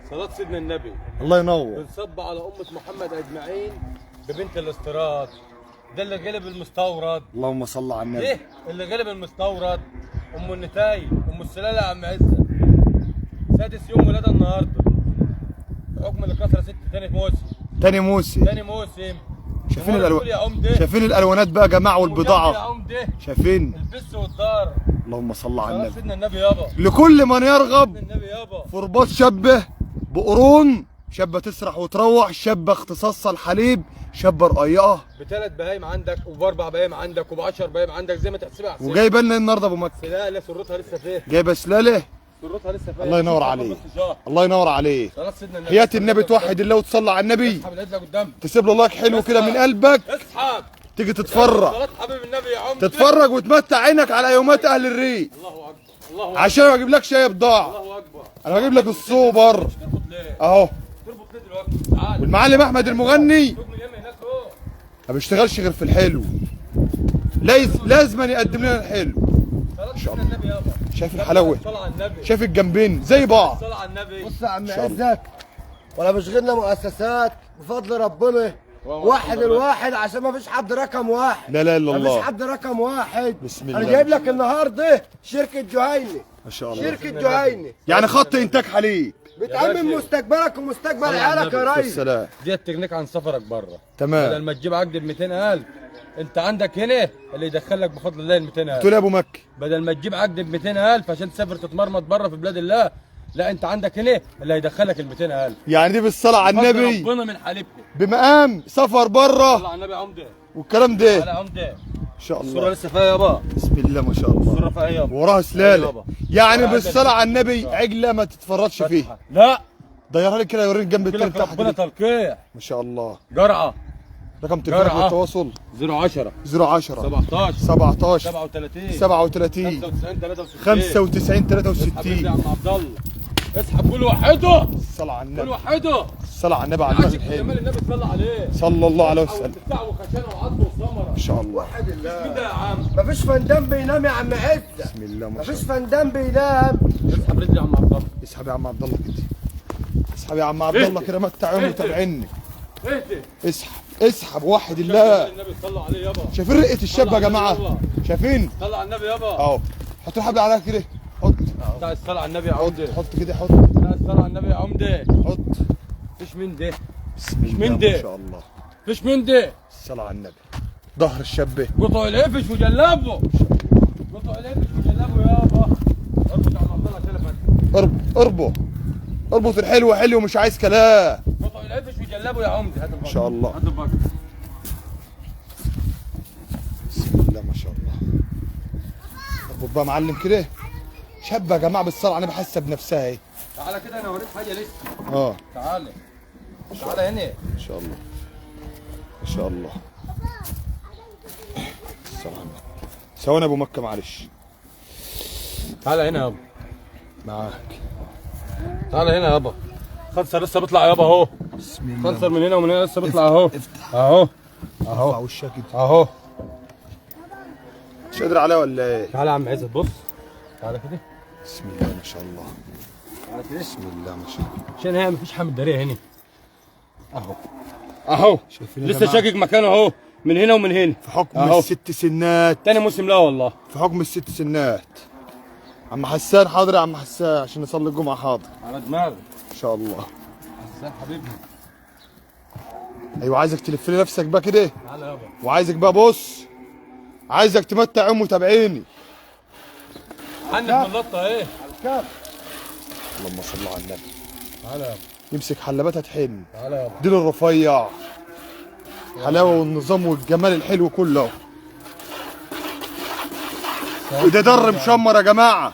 صلاة سيدنا النبي. الله ينور. بنصب على أمة محمد أجمعين ببنت الاستيراد. ده اللي غلب المستورد. اللهم صل على النبي. ايه اللي غلب المستورد؟ ام النتاي، ام السلالة يا عم عزت. سادس يوم ولاده النهارده. حكم الكسرة 6 تاني موسم. تاني موسم. تاني موسم. شايفين الالوان، شايفين الالوانات بقى يا جماعة والبضاعه. شايفين البس والدار. اللهم صل على النبي. سيدنا النبي يابا. لكل من يرغب النبي يابا في رباط شبه بقرون، شابه تسرح وتروح، شابه اختصاصها الحليب، شابه رقيقه. بثلاث بهايم عندك وباربع بهايم عندك وب10 بهايم عندك زي ما تحسبها احسن. وجايبه لنا النهارده ابو مكة سلالة سرتها لسه فيه. جايبه سلالة سرتها لسه فيه. الله ينور عليك. الله ينور عليك. خلاص سيدنا النبي. حياة النبي توحد الله وتصلي على النبي. اسحب العدله قدام. تسيب له like حلو كده من قلبك. اسحب. تيجي تتفرج. صلاة حبيب النبي يا عمدة. تتفرج وتمتع عينك على يومات اهل الريف. الله اكبر. الله اكبر. عشان ما اجيبلكش اي بضاعة. الله اكبر. انا بجيب لك السوبر. تربط ليه؟ اهو. تربط ليه دلوقتي؟ تعالى. والمعلم احمد المغني ما بيشتغلش غير في الحلو. لازم يقدم لنا الحلو. ان شاء الله. شايف الحلاوة؟ شايف الجنبين زي بعض. بص يا عم عزت، ولا بيشغلنا مؤسسات بفضل ربنا. واحد الواحد عشان ما فيش حد رقم واحد. لا لا الا الله. ما فيش حد رقم واحد. بسم الله. انا جايب لك النهارده شركة جهينة. ما شاء الله. شركة جهينة يعني خط انتاج حليب بتأمن مستقبلك ومستقبل عيالك يا ريس. السلام. دي تغنيك عن سفرك بره. تمام. بدل ما تجيب عقد ب 200,000 انت عندك هنا اللي يدخلك بفضل الله ال 200,000. تقول يا ابو مكي بدل ما تجيب عقد ب 200,000 عشان تسافر تتمرمط بره في بلاد الله، لا انت عندك هنا اللي هيدخلك ال 200,000. يعني دي بالصلاة على النبي. ربنا من حليبنا بمقام سفر بره. صلى على النبي يا عمده. والكلام ده. على عمده. ان شاء الله. الصورة لسه فيها يابا. بسم الله ما شاء الله. الصورة فيها يابا. وراها سلالة. يعني بالصلاة على النبي عجله ما تتفرطش فيها. لا ديرها لي كده يوريني الجنب التاني بتاعها. ربنا تلقيح. ما شاء الله. جرعة. رقم تليفونك والتواصل 010 010 17 17 37 37 95 95 63. اسحب يا عم عبد الله. اسحب كل وحده. الصلاة على النبي. كل وحده. الصلاة على النبي على النبي الحلو. جمال النبي صلى عليه. صلى الله عليه وسلم. وخشانه وعضه وسمره. ما شاء الله. وحد الله. كده يا عم. مفيش فندان بينام يا عم عزت. بسم الله ما شاء الله. مفيش فندان بينام. اسحب رجلي يا عم عبد الله. اسحب يا عم عبد الله كده. اسحب يا عم عبد الله كده متع عيونه وتابعيني. اهدي. اسحب اسحب وحد الله. النبي صلى عليه يابا. شايفين رقة الشاب يا جماعة؟ شايفين؟ صلى على النبي يابا. اهو. حط الحبل عليها كده. حط. بتاع الصلاة على النبي يا عمدة. حط كده حط. بتاع الصلاة على النبي يا عمدة. حط. مفيش من ده. بسم الله من ده. ما شاء الله. مفيش من ده. الصلاة على النبي. ظهر الشاب. قطع القفش وجلابه. قطع القفش وجلابه يابا. اربط يا عم عبد الله عشان افهم. اربط اربط. اربط الحلو حلو مش عايز كلام. قطع القفش وجلابه يا عمدة. هات البقر. ان شاء الله. هات البقر. بسم الله ما شاء الله. اربط بقى معلم كده. شابه يا جماعة بالصلاة على النبي حاسه بنفسها اهي. تعالى كده انا اوريك حاجة لسه. تعالى. تعالى هنا. ان شاء الله. ان شاء الله. الصلاة على النبي. ثواني يا ابو مكة معلش. تعالى هنا يابا. معاك. تعالى هنا يابا. خنصر لسه بيطلع يابا اهو. بسم الله. خنصر من هنا ومن هنا لسه بيطلع اهو. افتح. اهو. اهو. ارفع وشك كده. اهو. مش قادر عليها ولا ايه؟ تعالى يا عم عزت بص. تعالى كده. بسم الله ما شاء الله. بسم الله ما شاء الله. عشان هي مفيش حامل داريه هنا. اهو. اهو. شايفين لسه شاكك مكانه اهو من هنا ومن هنا. في حكم أهو. الست سنات. تاني موسم لا والله. في حكم الست سنات. عم حسان حاضر يا عم حسان عشان نصلي الجمعة حاضر. على دماغي. ان شاء الله. حسان حبيبنا. ايوه عايزك تلف لي نفسك بقى كده. تعالى يابا. وعايزك بقى بص. عايزك تمتع ام متابعيني. عنك من اللطه ايه؟ اللهم صل على النبي. تعالى يابا. يمسك حلباتها تحن. تعالى يابا. ديل الرفيع. حلاوة والنظام والجمال الحلو كله. وده در مشمر يا جماعة.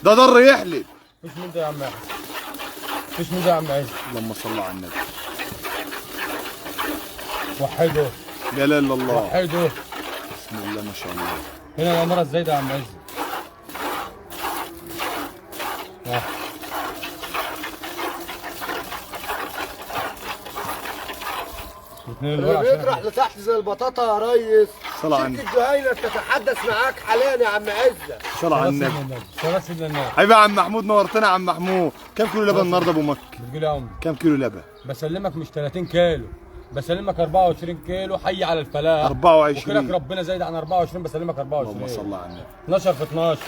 ده در يحلب. مفيش من ده يا عم احمد. مفيش من ده يا عم عز. اللهم صل على النبي. وحده. لا اله الا الله. وحده. بسم الله ما شاء الله. هنا العمارة ازاي ده يا عم عز؟ اللي بيطرح لتحت زي البطاطا يا ريس. صلى على النبي. شركة جهينة بتتحدث معاك حاليا يا عم عزت. صلى على النبي. صلاة سيدنا النبي. حبيبي يا عم محمود، نورتنا يا عم محمود. كم كيلو لبن النهارده ابو مكة؟ بتقول يا عم كم كيلو لبن؟ بسلمك مش 30 كيلو، بسلمك 24 كيلو. حي على الفلاح. 24 وكلك ربنا زايد عن 24، بسلمك 24. اللهم صل على النبي. 12 في 12.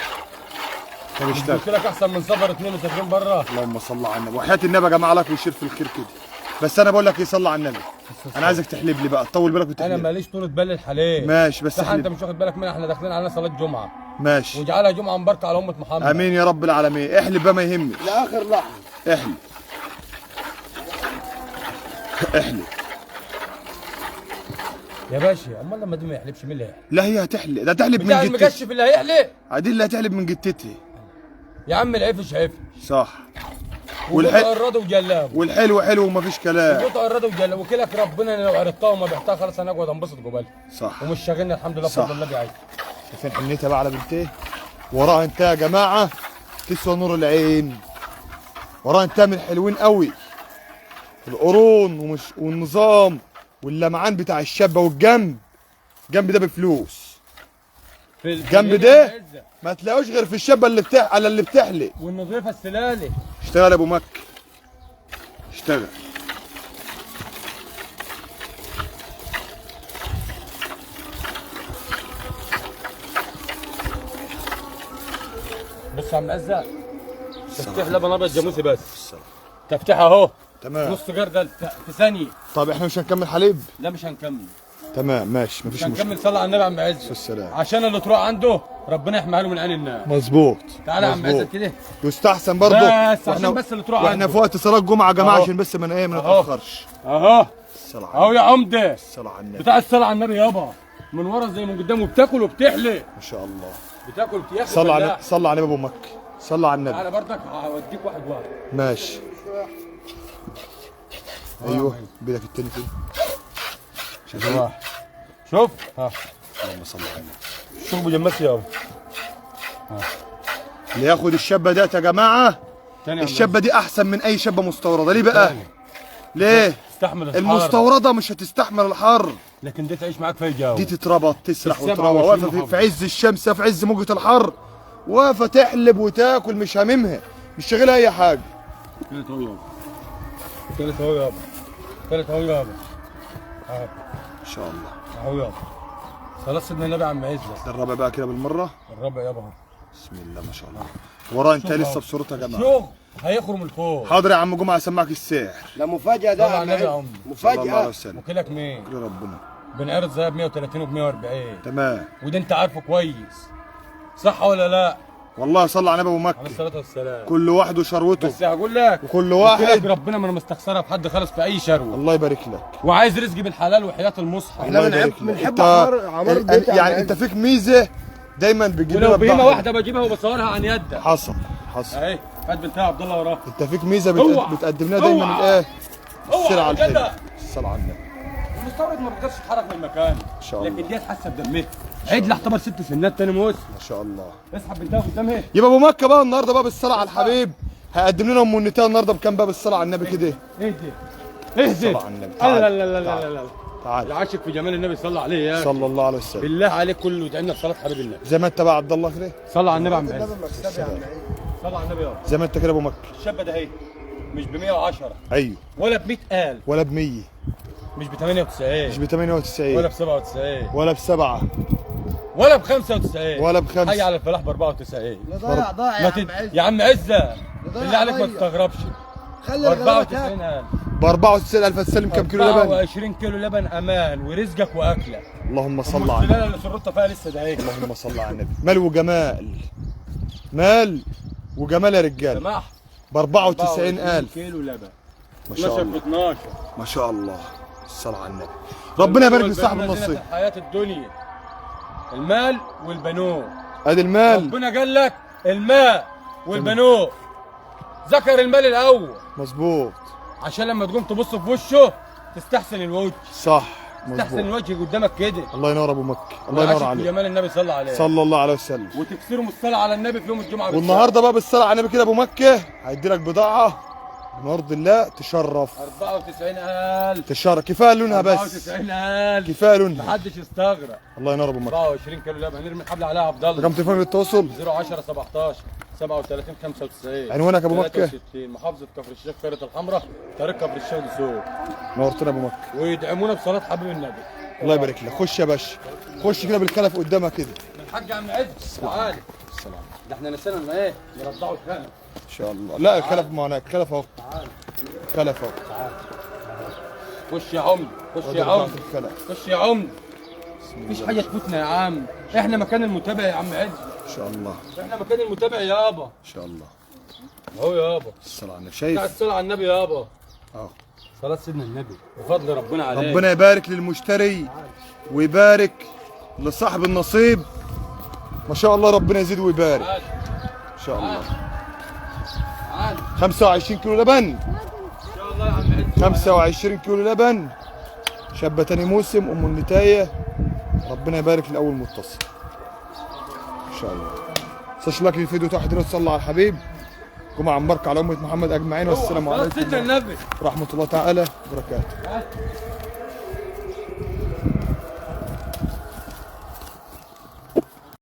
طب اشتغل. قلت لك احسن من سفر 2 مسافرين بره. اللهم صل على النبي. وحياة النبي يا جماعة لك ويشير في الخير كده. بس انا بقول لك ايه، صلى على النبي. انا عايزك تحلب لي بقى، تطول بالك وتحلب. انا ماليش طولة بال الحليب. ماشي بس صح، انت مش واخد بالك منها، احنا داخلين على صلاة جمعه. ماشي، واجعلها جمعه مباركة على امه محمد. امين يا رب العالمين. احلب بقى ما يهمش لاخر لحظة. احلب احلب يا باشا. امال لما دي ما يحلبش مين اللي هيحلب؟ لا هي هتحلب، ده تحلب من جتتي. المكشف اللي هيحلب عادل، اللي هتحلب من جتتي يا عم. العفش عفش صح، والحلو الرضا وجلاب، والحلو حلو ومفيش كلام. وقطع الرضا وجلاب، وكلك ربنا لو عرضتها وما بعتها خلاص انا اقعد انبسط جبالي. صح، ومش شاغلني الحمد لله بفضل الله بيعيش. شايفين حنيتها بقى على بنتيه؟ وراها انت يا جماعة تسوى نور العين. وراها انت من حلوين قوي، القرون ومش والنظام واللمعان بتاع الشابة، والجنب الجنب ده بفلوس. الجنب ده ما تلاقوش غير في الشابة اللي على اللي بتحلق والنظيفه السلالة. اشتغل يا ابو مكة، اشتغل. بص يا عم عزت، تفتيح لبن ابيض جاموسي بس. تفتيح اهو. تمام. نص جردل في ثانية. طب احنا مش هنكمل حليب؟ لا مش هنكمل. تمام ماشي، مفيش مشكلة. مش هنكمل. صلى على النبي يا عم عزت. السلام. عشان اللي تروح عنده ربنا يحميها له من عين الناس. مظبوط. تعالى يا عم عزت كده. يستحسن برضه بس عشان بس اللي تروح عنده. واحنا في وقت صلاة الجمعة يا جماعة، عشان بس ما ايه ما نتاخرش. اهو. الصلاة اهو يا عمده. الصلاة على النبي. بتاع الصلاة على النبي يابا. من ورا زي من قدام، وبتاكل وبتحلق. ما شاء الله. بتاكل وبتاكل. صلى على صلى على النبي ابو مكة. صلى على النبي. تعالى برضك هوديك واحد واحد. ماشي. ايوه بيدك التاني كده. شوف شوف. ها اللهم صل على النبي. شوف ابو جماس يابا. اللي ياخد الشابة ديت يا جماعة، الشابة دي احسن من اي شابه مستورده. ليه بقى؟ ليه؟ تستحمل الحر. المستورده مش هتستحمل الحر، لكن دي تعيش معاك في الجو. دي تتربط تسرح وتروح، واقفة في عز الشمس، في عز موجه الحر، واقفة تحلب وتاكل، مش هاممها، مش شاغلها اي حاجة. تالت اهو يابا. تالت اهو يابا. تالت اهو يابا. اهو ان شاء الله. اهو يابا. خلاص سيدنا النبي عم عزت. ده الرابع بقى كده بالمرة. الرابع يابا اهو. بسم الله ما شاء الله. وراه انت لسه بصورتها يا جماعة. شغل هيخرم الفوق. حاضر يا عم جمعه، اسمعك السعر. لا مفاجاة ده يا عم عزت. مفاجاة. وكلك مين؟ وكل ربنا. بنعرض زيها ب 130 وب 140. تمام. وده انت عارفه كويس. صح ولا لا؟ والله صلى على النبي ابو مكة عليه الصلاة والسلام. كل واحد وشروته. بس هقول لك، وكل واحد ربنا ما انا مستخسرها في حد خالص في اي شروه. الله يبارك لك. وعايز رزقي بالحلال وحياه المصحف. احنا بنحب عمار البيت يعني. انت فيك ميزة دايما بتجيب لنا ولو بهيمة واحدة بجيبها وبصورها عن يدك. حصل حصل. اهي هات بنتها عبد الله وراها. انت فيك ميزة بتقدم لنا دايما الايه؟ السلعة الحلوة. الصلاة على النبي. المستورد ما بيقدرش يتحرك من مكانه ان شاء الله، لكن دي حاسه بدمتها. عدل اعتبر 6 سنات تاني موسم ما شاء الله. اسحب بنتها قدامها. يبقى ابو مكة بقى النهارده بقى بالصلاة على الحبيب هيقدم لنا ام النتايه النهارده بكام بقى بالصلاة على النبي كده؟ اهدي اهدي. الصلاة على النبي. لا لا لا لا لا، تعال. العاشق في جمال النبي صلى عليه يا صلى الله عليه وسلم. بالله عليك كله يدعي في صلاة حبيب النبي. زي ما انت بقى عبد الله كده صلى على النبي يا عم عز. صلى على النبي يابا. زي ما انت كده ابو مكة. الشابة ده اهي مش ب 110. ايوه. ولا ب 100000. ولا ب 100. مش ب 98. مش ب 98. ولا ب 97. ولا ب 7. ولا ب 95. ولا ب 5. حي على الفلاح ب 94. لا ضايع ضايع يا عم عزه. يا عم عزه بالله عليك ما تستغربش. خلي الغلابة تاكل. 94000. ب 94000 هتسلم كام كيلو لبن؟ 24 كيلو لبن امان ورزقك واكلك. اللهم صل على النبي. اللي سرتها فيها لسه ده اهي. اللهم صل على النبي. مال وجمال. مال وجمال يا رجاله. سماح ب 94000 كيلو لبن. ما شاء الله. 12 في 12. ما شاء الله. الصلاة على النبي. ربنا يبارك لصاحب النصيب. حياة الدنيا المال والبنون. ادي المال. ربنا قال لك الماء والبنون. ذكر المال الاول. مظبوط. عشان لما تقوم تبص في وشه تستحسن الوجه. صح مظبوط. تستحسن الوجه قدامك كده. الله ينور ابو مكة. الله ينور عليك. جمال النبي صلى عليه. صلى الله عليه وسلم. وتكسرهم الصلاة على النبي في يوم الجمعة. والنهارده بقى بالصلاة على النبي كده ابو مكة هيدي لك بضاعة بما يرضي الله تشرف. 94000. تشرف، كفاية لونها بس. 94000، كفاية لونها، محدش يستغرب. الله ينور ابو مكة. 24 كيلو لبن، هنرمي الحبل عليها يا عبد الله. رقم تليفون للتواصل 010 17 37 95. عنوانك ابو مكة؟ 63 محافظة كفر الشيخ، قرية الحمراء، طريق كفر الشيخ دسوق. نورتنا ابو مكة. ويدعمونا بصلاة حبيب النبي. الله يبارك لك. خش يا باشا، خش كده بالكلف قدامك كده. الحاج عم عز تعالى. السلام. ده احنا نسينا ان ايه نرضعه الخلف. ان شاء الله. لا الكلف ما هناك، الكلف اهو. الكلف اهو. خش يا عمد، خش يا عمد، الكلف. خش يا عمد. مفيش حاجة تفوتنا يا عم، احنا مكان المتابع يا عم عز. ان شاء الله. احنا مكان المتابع يابا. ان شاء الله. اهو يابا. الصلاة على النبي. بتاع شايف؟ الصلاة على النبي يابا. اهو. صلاة سيدنا النبي بفضل ربنا عليك. ربنا يبارك للمشتري ويبارك لصاحب النصيب. ما شاء الله ربنا يزيد ويبارك. ان شاء الله. 25 كيلو لبن. ان شاء الله يا عم عز. 25 كيلو لبن. شابة تاني موسم، ام النتاية. ربنا يبارك لأول متصل. ان شاء الله. تنساش like للفيديو تحت وتصلي على الحبيب. جمعة مباركة على أمة محمد أجمعين، والسلام صلاة عليكم سيدنا النبي ورحمة الله تعالى وبركاته.